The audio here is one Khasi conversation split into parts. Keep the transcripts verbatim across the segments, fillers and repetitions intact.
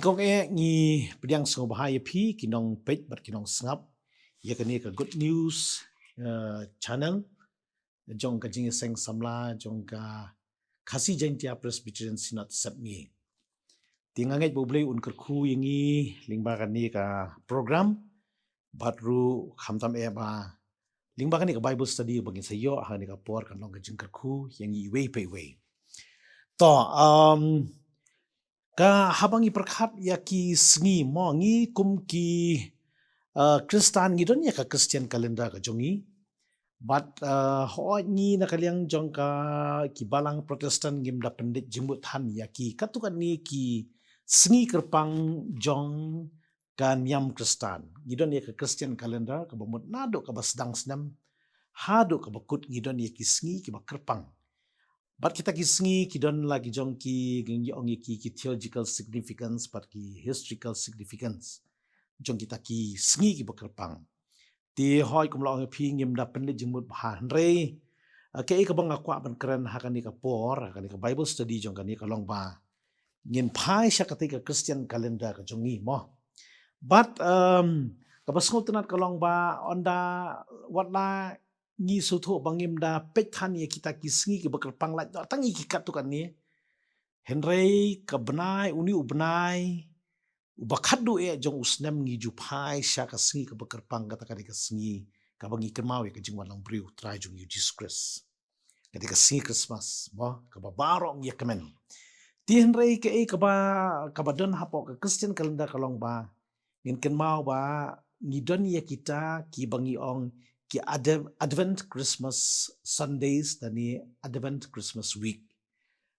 Kong eh ngi pdiang sngewbha ïa phi ki nongpeit bad ki nongsngap ïa kane ka Good News, eh, channel jong ka Jingïaseng Samla jong ka Khasi Jaiñtia Presbyterian Synod Sepngi. Te nga ngeit ba U Blei un kyrkhu ïa ngi lyngba kane ka program bad ruh khamtam eh ba lyngba kane ka Bible study ba ngin sa ïoh ha kane ka por kan long ka jingkyrkhu ïa ngi iwei pa iwei. To, um, ka haba ngi pyrkhat ïa ki sngi mo ngi kum ki, uh, Khristan ngi don ïa ka Christian calendar ka jong ngi. Bad, uh, hooid ngi na ka liang jong ka ki balang Protestant ngim da pynleit jingmut than ïa ki katto katne ki sngi kyrpang jong ka niam Khristan. Ngi don ïa ka Christian calendar kaba mut naduh kaba sdang snem haduh kaba kut ngi don ïa ki sngi kiba kyrpang. Bad kita ki sngi ki don la ki jong ki, ngi ong ïa ki, ki theological significance bad ki historical significance jong kita ki sngi kiba kyrpang. Te hooid kum la ong ïa phi ngim da pynleit jingmut bha hynrei, uh, kaei kaba nga kwah ban kren ha kane ka por, ha kane ka Bible study jong kane ka long ba ngin phai sha katei ka Christian calendar ka jong ngi mo. Bad, um, kaba sngewtynnat ka long ba ynda wat la ngi sngewthuh ba ngim da peit than ïa kita ki sngi kiba kyrpang lait noh tang ïa ki katto katne. Hynrei ka bnai, une u bnai uba khatduh eh jong u snem ngi ju phai sha ka sngi kaba kyrpang kata ka dei ka sngi kaba ngi kynmaw ïa ka jingwan long briew Trai jong ngi U Jisu Khrist. Ka dei ka sngi Christmas mo kaba baroh ngi ïa kmen. Te hynrei kaei kaba, kaba don hapoh ka Christian calendar ka long ba ngin kynmaw ba ngi don ïa kita kiba ngi ong ki Adv-, Advent Christmas Sundays lane Advent Christmas Week.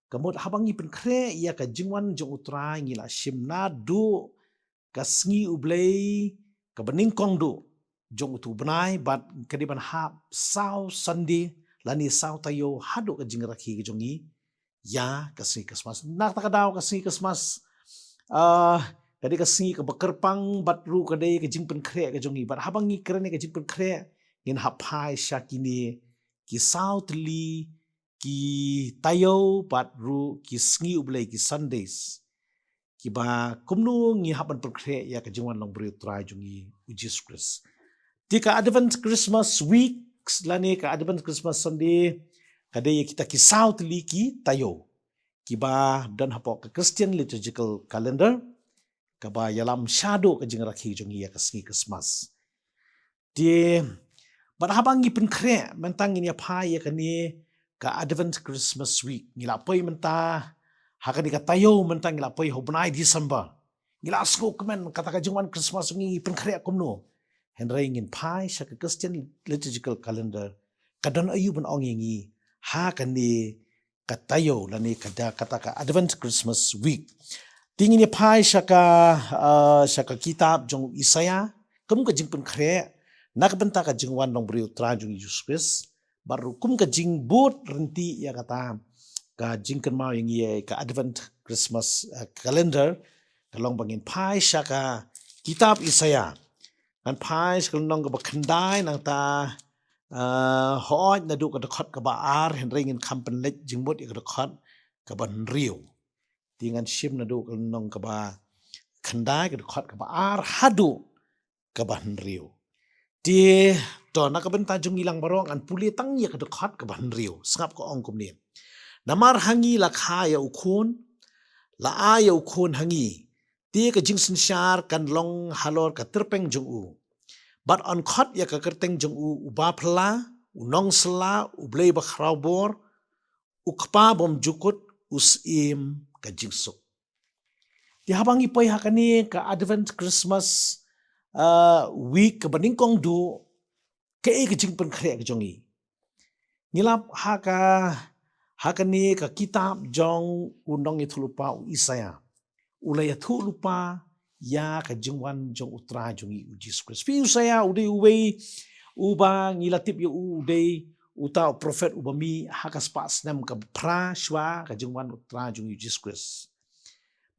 Ka mut haba ngi pynkhreh ïa ka jingwan jong U Trai ngi la shim naduh ka sngi U Blei kaba nyngkong duh jong utu u bnai bad ka dei ban hap saw Sunday lane saw taïew haduh ka jingrakhe ka jong ngi ïa ka sngi Christmas. Na kata ka daw ka sngi Christmas, ah, ka dei ka sngi kaba kyrpang bad ruh ka dei ka jingpynkhreh ka jong ngi. Bad haba ngi kren ïa ka jingpynkhreh ngin hap phai sha kine ki saw tylli ki taïew bad ruh ki sngi U Blei ki Sundays kiba kumno ngi hap ban pynkhreh ïa ka jingwan long briew Trai jong ngi U Jisu Khrist. Te ka Advent Christmas Week lane ka Advent Christmas Sunday ka dei ïa kita ki saw tylli ki taïew kiba don hapoh ka Christian Liturgical Calendar kaba ïalam shaduh ka jingrakhe jong ngi ïa ka sngi Christmas. Te bad haba ngi pynkhreh mynta ngin ïa phai ïa kane ka Advent Christmas Week. Ngi la poi mynta ha kane ka taïew mynta ngi la poi ha u bnai December. Ngi la sngewkmen kata ka jingwan Christmas ngi pynkhreh kumno. Hynrei ngin phai sha ka Christian Liturgical Calendar ka don aïu ban ong ïa ngi ha kane ka taïew lane ka da kata ka Advent Christmas Week. Te ngin ïa phai sha ka, ah, sha ka kitab jong u Isaïah kum ka jingpynkhreh na ka bynta ka jingwan long briew Trai jong ngi U Jisu Khrist bad ruh kum ka jingbud rynti ïa kata ka jingkynmaw ïa ngi ïa ka Advent Christmas, ah, calendar ka long ba ngin phai sha ka kitab Isaïah. Ngan phai sha ka lynnong kaba khyndai nangta, ah, hooid naduh ka dkhot kaba ar hynrei ngin kham pynleit jingmut ïa ka dkhot kaba hynriew. Te ngan shim naduh ka lynnong kaba khyndai ka dkhot kaba ar haduh kaba hynriew. Te to na ka bynta jong ngi lang baroh ngan pule tang ïa ka dkhot kaba hynriew. Sngap ka ong kumne. Namar ha ngi la kha ïa u khun, la ai ïa u khun ha ngi. Te ka jingsynshar kan long halor ka tyrpeng jong u. Bad yn khot ïa ka kyrteng jong u, u Baphylla, u Nongsylla, u Blei Bakhrawbor, u Kpa Bymjukut, u Syiem ka jingsuk. Te haba ngi poi ha kane ka Advent Christmas, uh, Week kaba nyngkong duh, kaei ka jingpynkhreh ka jong ngi. Ngi lap ha ka, ha kane ka kitab jong u nongïathuhlypa u Isaïah. U la ïathuhlypa ïa ka jingwan jong u Trai jong ngi u Jisu Khrist. Phi u Isaïah u dei uwei uba ngi la tip ïa u, u dei uta u prophet uba mih ha ka spah snem kaba phra shuwa ka jingwan u Trai jong ngi u Jisu Khrist.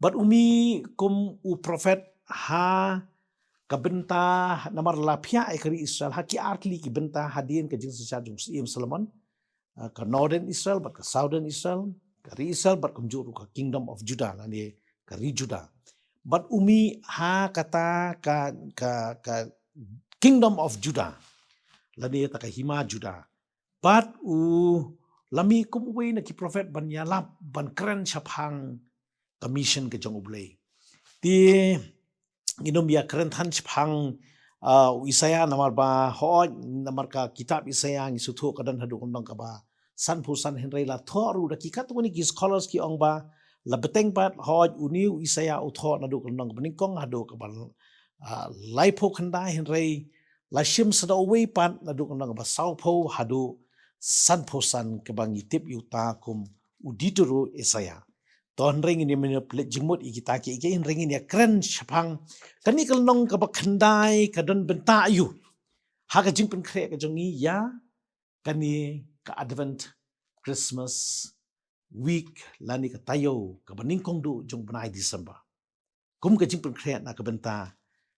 Bad u mih kum u prophet ha ka bynta namar la phiah ïa ka ri Israel ha ki artylli ki bynta hadien ka jingsynshar jong u Syiem Solomon, ah, ka Northern Israel bad ka Southern Israel, ka ri Israel bad kumjuh ruh ka Kingdom of Judah lane ka ri Judah. Bad u mih ha kata ka, ka, ka Kingdom of Judah, lane kata ka hima Judah. Bad u la mih kum uwei na ki prophet ban ïalap, ban kren shaphang ka mission ka jong U Blei. Te ngin ym ïa kren than shaphang, ah, u Isaiah namar ba hooid, namar ka kitab Isaiah ngi sngewthuh ka don haduh ka lynnong kaba sanphew san, hynrei la thoh ruh da ki katto katne ki scholars ki ong ba la bteng pat, hooid, une u Isaiah u thoh naduh ka lynnong kaba nyngkong haduh kaba, ah, laiphew khyndai, hynrei la shim sa da uwei pat naduh ka lynnong kaba sawphew haduh sanphew san, kaba ngi tip ïa uta kum u Deutero Isaiah. To hynrei ngin ym ïa pynleit jingmut ïa kita kiei kiei, hynrei ngin ïa kren shaphang kane ka lynnong kaba khyndai ka don bynta aïu. Ha ka jingpynkhreh ka jong ngi ïa kane ka Advent, Christmas week, lane ka taïew kaba nyngkong duh jong u bnai December, kum ka jingpynkhreh na ka bynta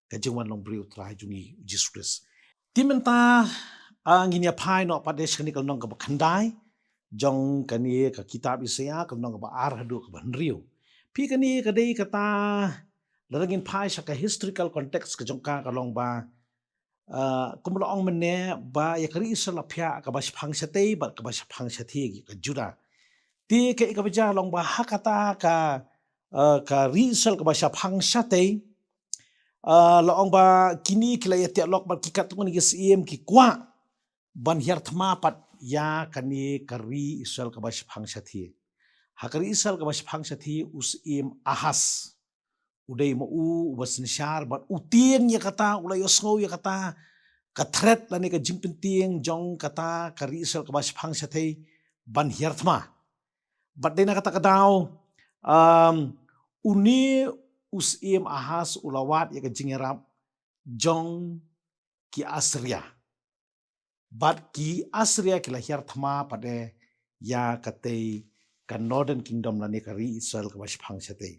ka jingwan long briew u Trai jong ngi u Jisu Khrist. Te mynta, ah, ngin ïa phai noh pat de sha kane ka lynnong kaba khyndai jong kane ka kitab Isaiah, ka lynnong kaba ar haduh kaba hynriew. Phi, kane ka dei kata, lada ngin phai sha ka historical context ka jong ka, ka long ba, ah, kum la ong mynne ba ïa ka ri Israel la phiah kaba shaphang shatei bad kaba shaphang shathie, ka Judah. Te kaei kaba jia long ba ha kata ka, ah, ka ri Israel kaba shaphang shatei, ah, la ong ba kine ki la ïa tiak lok bad ki katto katne ki syiem ki kwah ban hiar thma pat ïa kane ka ri Israel kaba shaphang shathie. Ha ka ri Israel kaba shaphang shathie, u syiem Ahaz u dei ma u uba synshar bad u tieng ïa kata, u la ïohsngew ïa kata ka threat lane ka jingpyntieng jong kata ka ri Israel kaba shaphang shatei ban hiar thma. Bad dei na kata ka daw, um, une u syiem Ahaz u la wad ïa ka jingïarap jong ki Assyria. Bad ki Assyria ki la hiar thma pat de ïa katei ka Northern Kingdom lane ka ri Israel kaba shaphang shatei.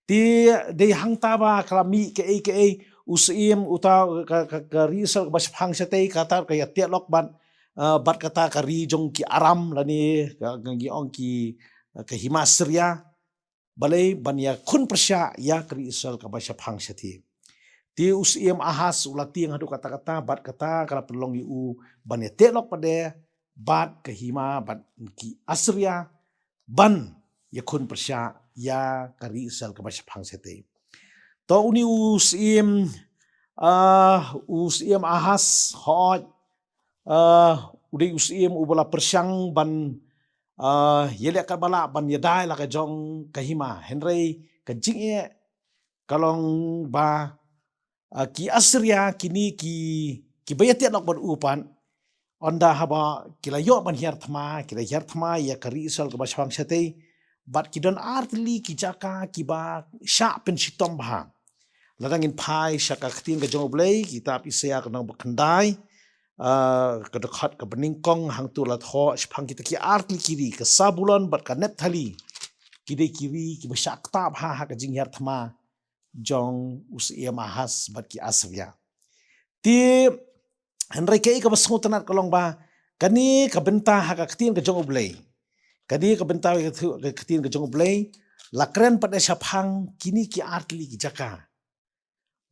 Te dei hangta ba ka la mih kaei kaei, u syiem uta ka, ka, ka ri Israel kaba shaphang shatei kata ka ïa tiak lok bad, ah, bad kata ka ri jong ki Aram lane ka, ka ngi ong ki, ka hima Syria. Balei? Ban ïa khun pyrshah ïa ka ri Israel kaba shaphang shathie. Te u syiem Ahaz u la tieng haduh katta katta, bad kata ka la pynlong ïa u ban ïa tiak lok pat de bad ka hima bad ki Assyria ban ïa khun pyrshah ïa ka ri Israel kaba shaphang shatei. To une u syiem, ah, u syiem Ahaz, hooid, ah, u dei u syiem uba la pyrshang ban, ah, ïaleh katba lah ban ïada ïa la ka jong ka hima. Hynrei ka jingeh ka long ba, ah, ki Assyria kine ki, kiba ïa tiak lok bad u pat, ynda haba ki la ïoh ban hiar thma, ki la hiar thma ïa ka ri Israel kaba shaphang shatei, bad ki don artylli ki jaka kiba shah pynshitom bha. Lada ngin phai sha ka ktien ka jong U Blei, kitab Isaiah ka lynnong ba khyndai, ah, ka dkhot kaba nyngkong, hangto la thoh shaphang kita ki artylli ki ri, ka Sabulon bad ka Naphtali, ki dei ki ri kiba shah kta bha ha ka jinghiar thma jong u syiem Ahaz bad ki Assyria. Te hynrei kaei kaba sngewtynnat ka long ba kane ka bynta ha ka ktien ka jong U Blei, kane ka bynta ha ka ktien ka jong U Blei la kren pat de shaphang kine ki artylli ki jaka.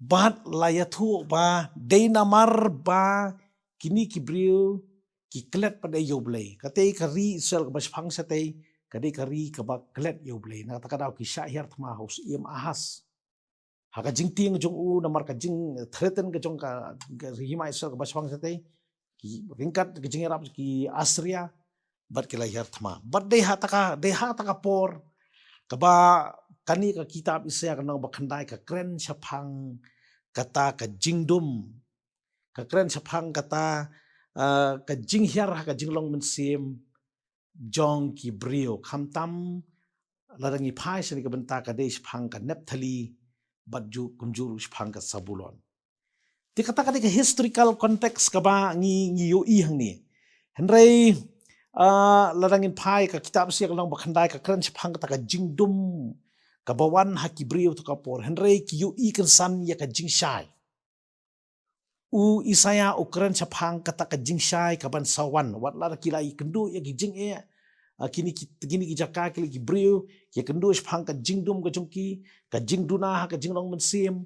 Bad la ïathuh ba dei namar ba kine ki briew ki klet pat de ïa U Blei. Katei ka ri Israel kaba shaphang shatei ka dei ka ri kaba klet ïa U Blei. Na kata ka daw ki shah hiar thma ha u syiem Ahaz. Ha ka jingtieng jong u, namar ka jingthreaten ka jong ka, ka hima Israel kaba shaphang shatei, ki ryngkat ka jingïarap ki Assyria, bad ki la hiar thma. Bad dei ha kata ka, dei ha kata ka por kaba kane ka kitab Isaiah ka lynnong ba khyndai ka kren shaphang kata ka jingdum, ka kren shaphang kata, ah, ka jinghiar ha ka jinglong mynsiem jong ki briew, khamtam lada ngi phai sha kane ka bynta ka dei shaphang ka Naphtali bad ju, kumjuh ruh shaphang ka Sabulon. Te kata ka dei ka historical context kaba ngi, ngi ïohi hangne. Hynrei, ah, lada ngin phai ka kitab Isaiah ka lynnong ba khyndai ka kren shaphang kata ka jingdum kaba wan ha ki briew ha kata ka por. Hynrei ki ïohi kynsan ïa ka jingshai. U Isaiah u kren shaphang kata ka jingshai kaban sa wan. Wat la ki la ïakynduh ïa ki jingeh, ah, kine ki, kine ki jaka ki la ki briew, ki kynduh shaphang ka jingdum ka jong ki, ka jingduna ha ka jinglong mynsiem,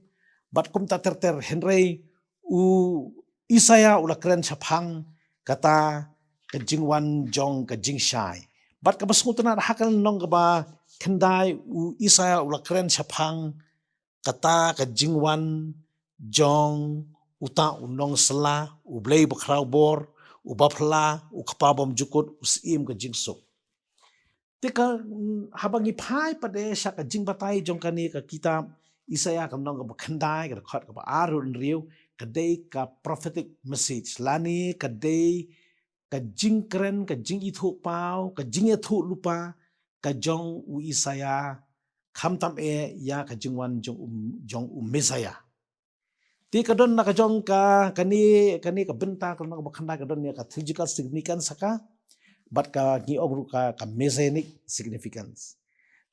bad kumta ter ter. Hynrei u Isaiah u la kren shaphang kata ka jingwan jong ka jingshai. Bad kaba sngewtynnat, ha ka lynnong kaba khyndai u Isaiah u la kren shaphang kata ka jingwan jong uta u nongsylla, u Blei bakhraw bor, u baphylla, u kpa bymjukut, u syiem ka jingsuk. Te ka, mm, haba ngi phai pat de sha ka jingbatai jong kane ka kitab Isaiah ka lynnong kaba khyndai, ka dkhot kaba ar haduh hynriew, ka dei ka prophetic message, lane ka dei ka jingkren, ka jingithuh paw, ka jingïathuh lypa ka jong u Isaiah, khamtam eh ïa ka jingwan jong u, jong u Messiah. Te ka don na ka jong ka, kane, kane ka bynta ka lynnong kaba khyndai ka don ïa ka theological significance ha ka, bad ka ngi ong ruh ka, ka messianic significance.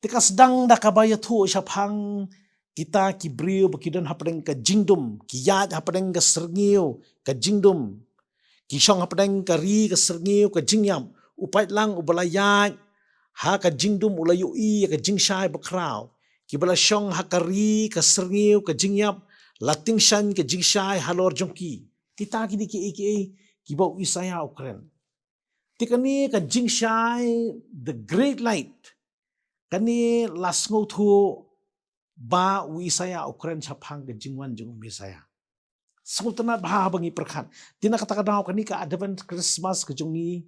Te ka sdang da kaba ïathuh shaphang kita ki briew ba ki don hapdeng ka jingdum, ki ïaid hapdeng ka syrngiew ka jingdum. Ki shong hapdeng ka ri ka syrngiew ka jingïap, u paidlang uba la ïaid ha ka jingdum u la ïohi ïa ka jingshai bakhraw. Kiba la shong ha ka ri ka syrngiew ka jingïap, la tyngshaiñ ka jingshai halor jong ki. Kita kine kiei kiei kiba u Isaiah u kren. Te kane ka jingshai, the great light, kane la sngewthuh ba u Isaiah u kren shaphang ka jingwan jong u Messiah. Sngewtynnat bha haba ngi pyrkhat. Te na kata ka daw kane ka Advent Christmas ka jong ngi,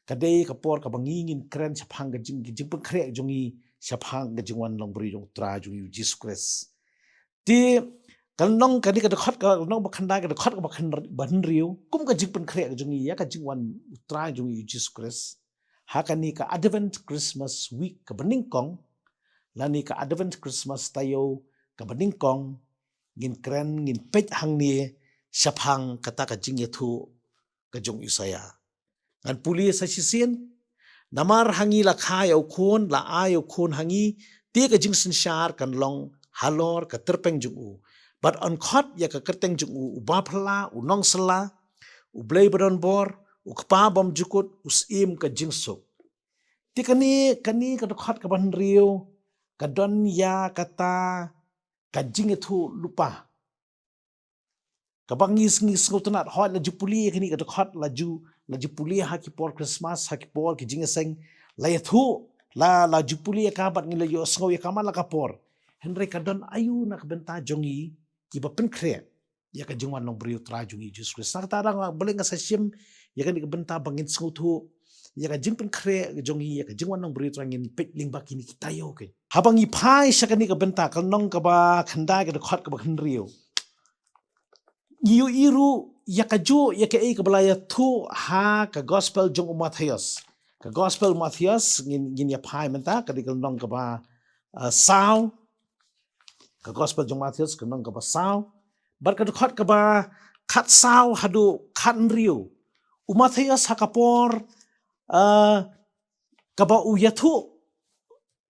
ka dei ka por kaba ngi ngin kren shaphang ka jing, ka jingpynkhreh ka jong ngi shaphang ka jingwan longbriew jong u Trai jong ngi u Jisu Khrist. Te ka lynnong kane ka dkhot, ka lynnong ba khyndai, ka dkhot kaba khyn, ba hynriew, kum ka jingpynkhreh ka jong ngi ïa ka jingwan u Trai jong ngi u Jisu Khrist, ha kane ka Advent Christmas week kaba nyngkong, lane ka Advent Christmas taïew kaba nyngkong, ngin kren, ngin peit hangne shaphang kata ka jingïathuh ka jong u Isaiah. Ngan pule sa shisien. Namar ha ngi la kha ïa u khun, la ai ïa u khun ha ngi, te ka jingsynshar kan long halor ka tyrpeng jong u. Bad yn khot ïa ka kyrteng jong u, u baphylla, u nongsylla, u Blei badonbor, u kpa bymjukut, u syiem ka jingsuk. Te kane, kane ka dkhot kaba hynriew ka don ïa kata ka jingïathuh lypa. Kaba ngi, ngi sngewtynnat, hooid la ju pule ïa kane ka dkhot, la ju, la ju pule ha ki por Christmas, ha ki por ki jingïaseng, la ïathuh, la, la ju pule ïa ka bad ngi la ïohsngew ïa ka man la ka por. Hynrei ka don aïu na ka bynta jong ngi kiba pynkhreh ïa ka jingwan longbriew u Trai jong ngi u Jisu Khrist? Na kata ka daw balei nga sa shim ïa kane ka bynta ba ngin sngewthuh ïa ka jingpynkhreh ka jong ngi ïa ka jingwan longbriew u Trai, ngin peit lyngba kine ki taïew keiñ. Haba ngi phai sha kane ka bynta, ka lynnong kaba khyndai, ka dkhot kaba hynriew, ngi ïohi ruh ïa kajuh ïa kaei kaba la ïathuh ha ka gospel jong u Mathaios. Ka gospel u Mathaios ngin, ngin ïa phai mynta, ka dei ka lynnong kaba, ah, saw. Ka gospel jong u Mathaios ka lynnong kaba saw, bad ka dkhot kaba khatsaw haduh khathynriew. U Mathaios ha ka por, ah, kaba u ïathuh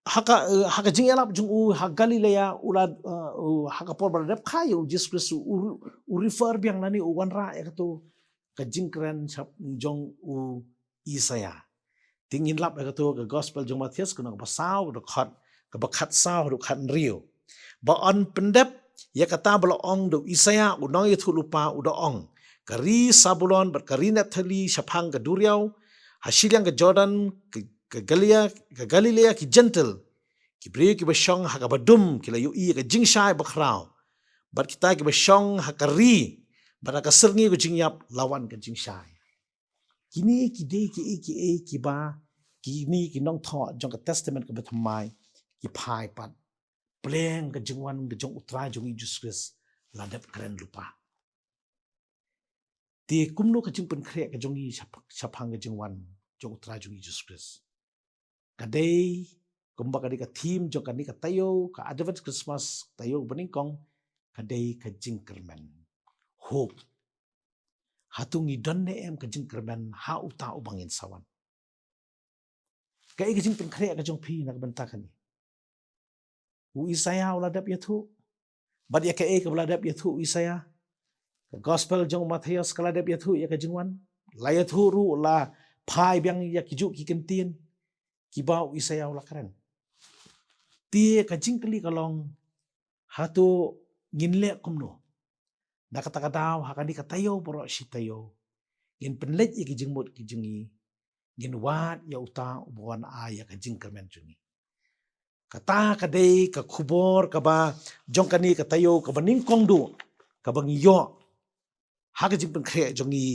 ha ka, eh, ha ka jingïalap jong u ha Galilea, u la, eh, u, ha ka por ba la dep kha ïa u Jisu Khrist, u, u refer biang lane u wanrah ïa kato ka jingkren shap jong u Isaiah. Te ngin lap ïa kato ka gospel jong u Mathaios, ka lynnong kaba saw, ka dkhot kaba khatsaw haduh khathynriew. Ba yn pyndep ïa kata ba la ong da u Isaiah u nongïathuh lypa, u da ong: Ka ri Sabulon bad ka ri Naphtali, shaphang ka duriaw, ha shiliang ka Jordan, ka, ka Galilea, ka Galilea ki Jentil, ki briew kiba shong ha kaba dum ki la ïohi ïa ka jingshai bakhraw, bad kita kiba shong ha ka ri bad ha ka syrngiew ka jingïap la wan ka jingshai. Kine ki dei kiei kiei kiba kine ki nongthoh jong ka Testament kaba thymmai ki phai pat. Pleng ka jingwan ka jong u Trai jong ngi u Jisu Khrist la dep kren lypa. Te kumno ka jingpynkhreh ka jong ngi shap-, shaphang ka jingwan jong u Trai jong ngi u Jisu Khrist? Ka dei, kumba ka dei ka theme jong kane ka taïew, ka Advent Christmas, taïew ba nyngkong, ka dei ka jingkyrmen. Hope. Hato ngi don ne em ka jingkyrmen ha uta uba ngin sa wan? Kaei ka jingpynkhreh ka jong phi na ka bynta kane? U Isaiah u la dep ïathuh. Bad ïa kaei kaba la dep ïathuh u Isaiah? Ka gospel jong u Mathaios ka la dep ïathuh ïa ka jingwan. La ïathuh ruh, la phai biang ïa kijuh ki kyntien. kiba u Isaïah u la kren. Te ka jingkylli ka long, hato ngin leh kumno? Na kata ka daw, ha kane ka taïew baroh shi taïew, ngin pynleit ïa ki jingmut ki jong ngi, ngin wad ïa uta uba wan ai ïa ka jingkyrmen jong ngi. Kata ka dei ka khubor kaba jong kane ka taïew kaba nyngkong duh kaba ngi ïoh ha ka jingpynkhreh jong ngi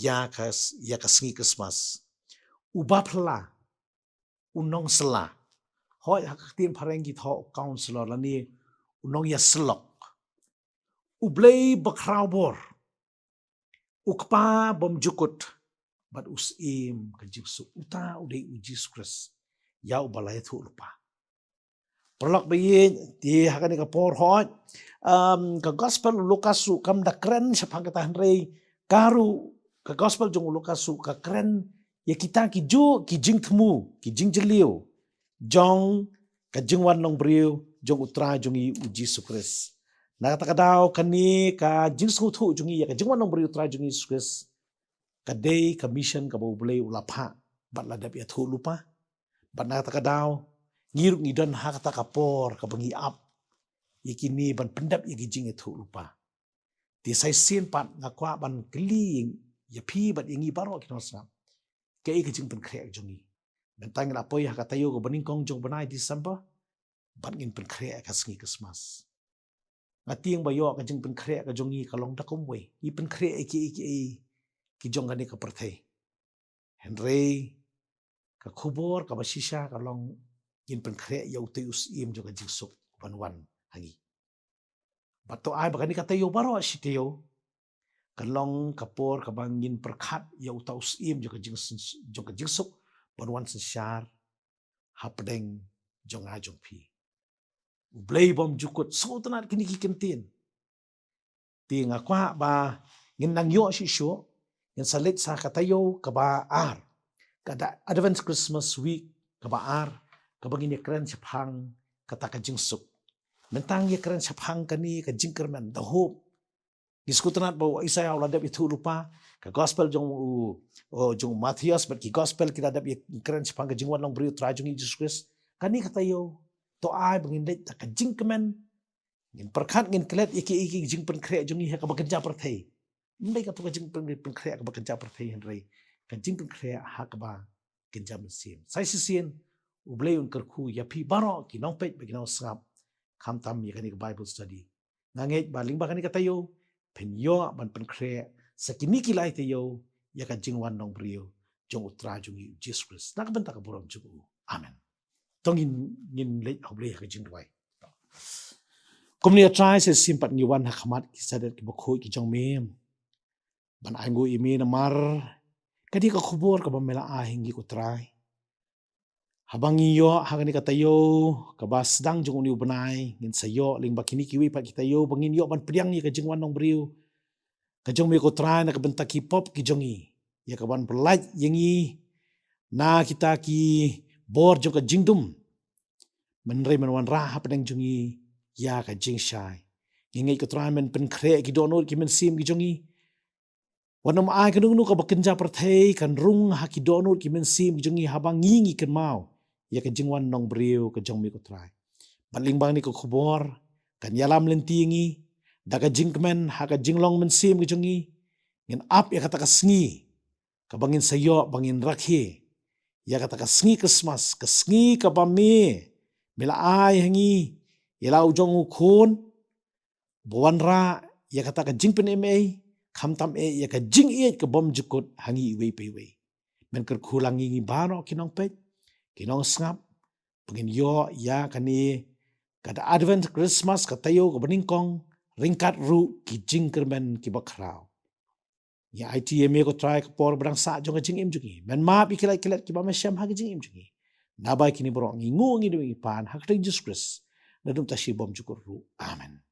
ïa ka, ïa ka sngi Christmas. Uba phylla, u nongsylla. Hooid, ha ka ktien phareng ki thoh u counselor lane u nongïasyllok. U Blei bakhraw bor, u Kpa bymjukut, bad u Syiem ka jingsuk, uta u dei u Jisu Khrist, ïa uba la ïathuh lypa. Paralok ba ïeit, te ha kane ka por hooid, um, ka gospel u Lukas ruh kam da kren shaphang kata, hynrei ka ruh ka gospel jong u Lukas ruh ka kren ïa kita kijuh ki jingthmu, ki jingjylliew jong ka jingwan long briew jong u Trai jong ngi u Jisu Khrist. Na kata ka daw, kane ka jingsngewthuh jong ngi ïa ka jingwan long briew u Trai jong ngi u Jisu Khrist, ka dei ka mission kaba u Blei u la phah bad la dep ïathuh lypa. Bad na kata ka daw, ngi ruh ngi don ha kata ka por kaba ngi ap ïa kine ban pyndep ïa ki jingïathuh lypa. Te sa shisien pat nga kwah ban kylli ïa phi bad ïa ngi baroh ki nongsngap, kaei ka jingpynkhreh jong ngi? Mynta ngi la poi ha ka taïew kaba nyngkong jong u bnai December, bad ngin pynkhreh ïa ka sngi Christmas. Nga tieng ba ïoh ka jingpynkhreh ka jong ngi ka long da kumwei. Ngi pynkhreh ïa kiei kiei ki jong kane ka pyrthei. Hynrei ka khubor kaba shisha ka long ngin pynkhreh ïa utei u Syiem jong ka jingsuk uban wan ha ngi. Bad to ai ba kane ka taïew baroh shi taïew ka long ka por kaba ngin pyrkhat ïa uta u Syiem jong ka jings-, jong ka jingsuk uban wan synshar hapdeng jong nga jong phi. U Blei bymjukut, sngewtynnat kine ki kyntien. Te nga kwah ba ngin nang ïoh shuh shuh, ngin sa leit sha ka taïew kaba ar, ka da Advent Christmas Week kaba ar, kaba ngin ïakren shaphang kata ka jingsuk. Mynta ngi ïakren shaphang kane ka jingkyrmen, the hope. Ngi sngewtynnat ba u Isaïah u la dep ïathuh lypa, ka gospel jong u, u, jong u Mathaios bad ki gospel ki la dep ïakren shaphang ka jingwan long briew u Trai jong ngi Jisu Khrist. Kane ka taïew, to ai ba ngin leit da ka jingkmen, ngin pyrkhat, ngin klet ïa kiei kiei ki jingpynkhreh jong ngi ha kaba kynja pyrthei. Ym dei kato ka jingpynkhreh kaba kynja pyrthei, hynrei ka jingpynkhreh ha kaba kynja mynsiem. Sa shisien, u Blei un kyrkhu ïa phi baroh ki nongpeit bad ki nongsngap, khamtam ïa kane ka Bible study. Nga ngeit ba lyngba kane ka taïew phin ïoh ban pynkhreh sa kine ki lai taïew ïa ka jingwan long briew jong u Trai jong ngi u Jisu Khrist, na ka bynta ka burom jong u. Amen. To ngin, ngin leit ha u Blei ha ka jingduwai. Kumne, A Trai, sa shisien pat ngi wan ha khmat ki sadet kiba khuid ki jong me, ban ainguh ïa me namar kane ka khubor kaba me la ai ha ngi, ko Trai. Haba ngi ïoh ha kane ka taïew kaba sdang jong une u bnai, ngin sa ïoh lyngba kine kiwei pat ki taïew ba ngin ïoh ban pdiang ïa ka jingwan long briew ka jong me, ko Trai, na ka bynta ki pop ki jong ngi, ïa kaban pyllait ïa ngi na kita ki bor jong ka jingdum. Hynrei men wanrah hapdeng jong ngi ïa ka jingshai. Ngi ngeit, ko Trai, men pynkhreh ki dohnud ki mynsiem ki jong ngi. Wat nym ai kano kano kaba kynja pyrthei kan rung ha ki dohnud ki mynsiem ki jong ngi haba ngi, ngi kynmaw ïa ka jingwan long briew ka jong me, ko Trai. Bad lyngba kane ka khubor kan ïalam lynti ïa ngi da ka jingkmen ha ka jinglong mynsiem ka jong ngi. Ngin ap ïa kata ka sngi kaba ngin sa ïoh ba ngin rakhe ïa kata ka sngi Christmas, ka sngi kaba me, me la ai ha ngi ïa la u jong u Khun ba wanrah ïa kata ka jingpynim ei, khamtam eh ïa ka jingïeit ka bymjukut ha ngi iwei pa iwei. Men kyrkhu lang ïa ngi baroh ki nongpeit, ki nongsngap, ba ngin ïoh ïa kane ka da Advent Christmas, ka taïew kaba nyngkong, ryngkat ruh ki jingkyrmen kiba khraw. Ngi aiti ïa me, ko Trai, ka por ba dang sah jong ka jingim jong ngi. Men map ïa ki lait ki let kiba me shem ha ka jingim jong ngi. Naba ïa kine baroh ngi nguh, ngi duwai, ngi pan ha ka kyrteng Jisu Khrist, na dum ta shi bymjukut ruh. Amen.